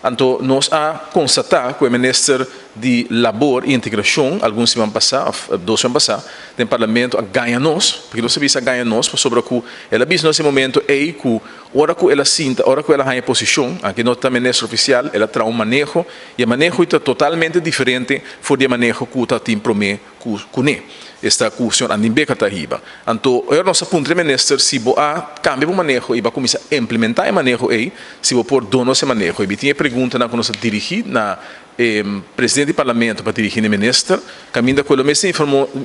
Anto nos a konstatá ku e minister di Labor i Integrashon algun siman pasá, òf 2 siman pasá, den parlamento a gaña nos, pasobra nos a bisa a gaña nos, pasobra ku el a bisa nos e momento ei ku ora ku el a sinta, ora ku el a haña posishon, aunke no ta minister ofisial, el a traha un maneho, i e maneho ta totalmente diferente for di e maneho ku ta tin promé ku kuné, esta ku señor Andin Bikker ta hiba. Anto ora nos a puntra e minister si bo a kambia bo maneho i bo a kuminsá implementá e maneho ei, si bo por duna nos e maneho. I mi tin e preguntanan ku nos a dirigí na e presidente di parlamento pa dirigí na e minister, kaminda ku e lo mester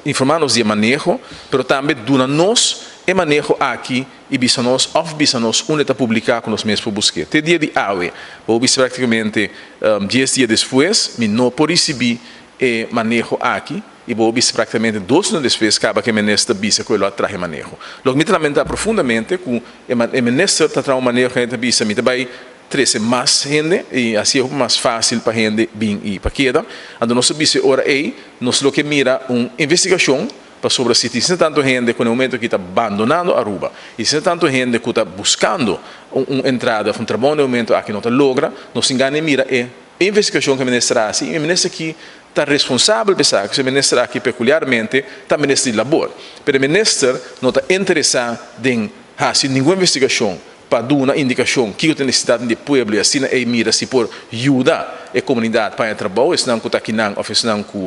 informá nos di e maneho, pero tambe duna nos e maneho aki i bisa nos òf bisa nos unda e ta publiká ku nos mes por busk'é. Te dia di awe, bo bisa práktikamente 10 dia despues, mi no por risibí e maneho aki i bo bisa práktikamente 2 luna despues kaba ku e minister bisa ku e lo a traha e maneho. Loke mi ta lamentá profundamente ku e minister ta traha un maneho ku e ta bisa mi ta bai trese mas hende i hasi e hopi mas fásil pa hende bin i pa keda. Anto nos a bisa e ora ei nos lo ke mira un investigashon pasobra si tin tantu hende ku na e momento aki ta bandonando Aruba i tin tantu hende ku ta buskando un entrada òf un trabou na e momento aki no ta logra, nos tin gana di mira e investigashon ku e minister a hasi i e minister aki ta responsabel pa esaki, e minister aki pekuliarmente ta minister di labor, pero e minister no ta interesá den hasi ningun investigashon pa duna indikashon kiko ta nesesidat di e pueblo i asina ei mira si por yuda e komunidat pa haña trabou, esnan ku ta akinan òf esnan ku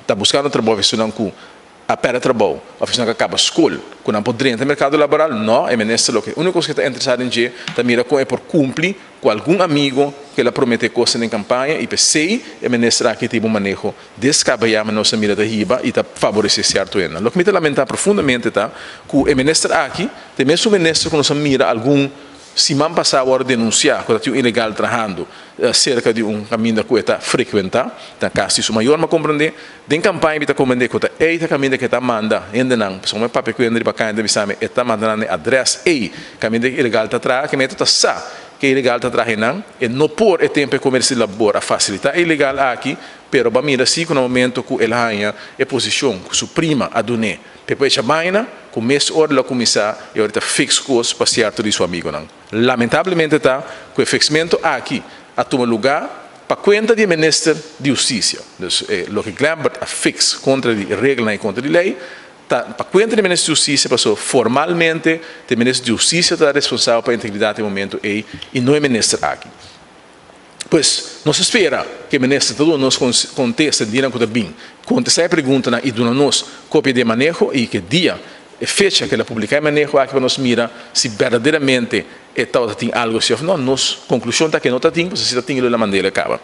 ta buskando trabou òf esnan ku a pèrdè trabou òf esnan ku a kaba skol ku nan por drenta merkado laboral. No, e minister loke úniko kos ku e ta interesá den dje ta mira kon e por kumpli ku algun amigo ku el a prometé kosnan den kampaña i p'esei e minister aki tin un maneho deskabeyá ma nos a mira ta hiba i ta faboresé sierto hendenan. Loke mi ta lamentá profundamente ta ku e minister aki ta e mesun minister ku nos a mira algun siman pasá wòrdu denunsiá ku ta tin un ilegal trahando serka di un kaminda ku e ta frekuentá na kas di su mayor. Mi a komprendé den kampaña mi ta komprendé ku ta ei ta kaminda ku e ta manda hendenan pasobra mi a papia ku hende riba kaya ta bisa mi e ta manda nan e adrès ei kaminda e ilegal ta traha ke mi ta sa ke ilegal ta traha einan e no por e tempu e komersio di labor a fasilitá e ilegal aki, pero bo a mira si ku na momento ku el haña e posishon ku su prima a dun'é p'e por echa baina ku mes ora lo a kuminsá e ora ta fix kos pa sierto di su amigonan. Lamentablemente ta ku e fixmento aki a tuma lugá pa kuenta di e minister di hustisia. Dus e loke Glenbert a fix kontra di reglanan i kontra di lei ta pa kuenta di minister di hustisia pasobra formalmente ta e minister di hustisia ta responsabel pa integridat e momento ei i no e minister aki. Pues, nos ta spera ku e minister ta duna nos kontesta den dianan ku ta bin, kontestá e preguntanan i duna nos kopia di e maneho i ke dia, e fecha ku el a publiká e maneho aki pa nos mira si berdaderamente e tabata tin algu así òf no. Nos konklushon ta ku e no ta tin, pasobra si ta tin lo el a mand'é el a kaba.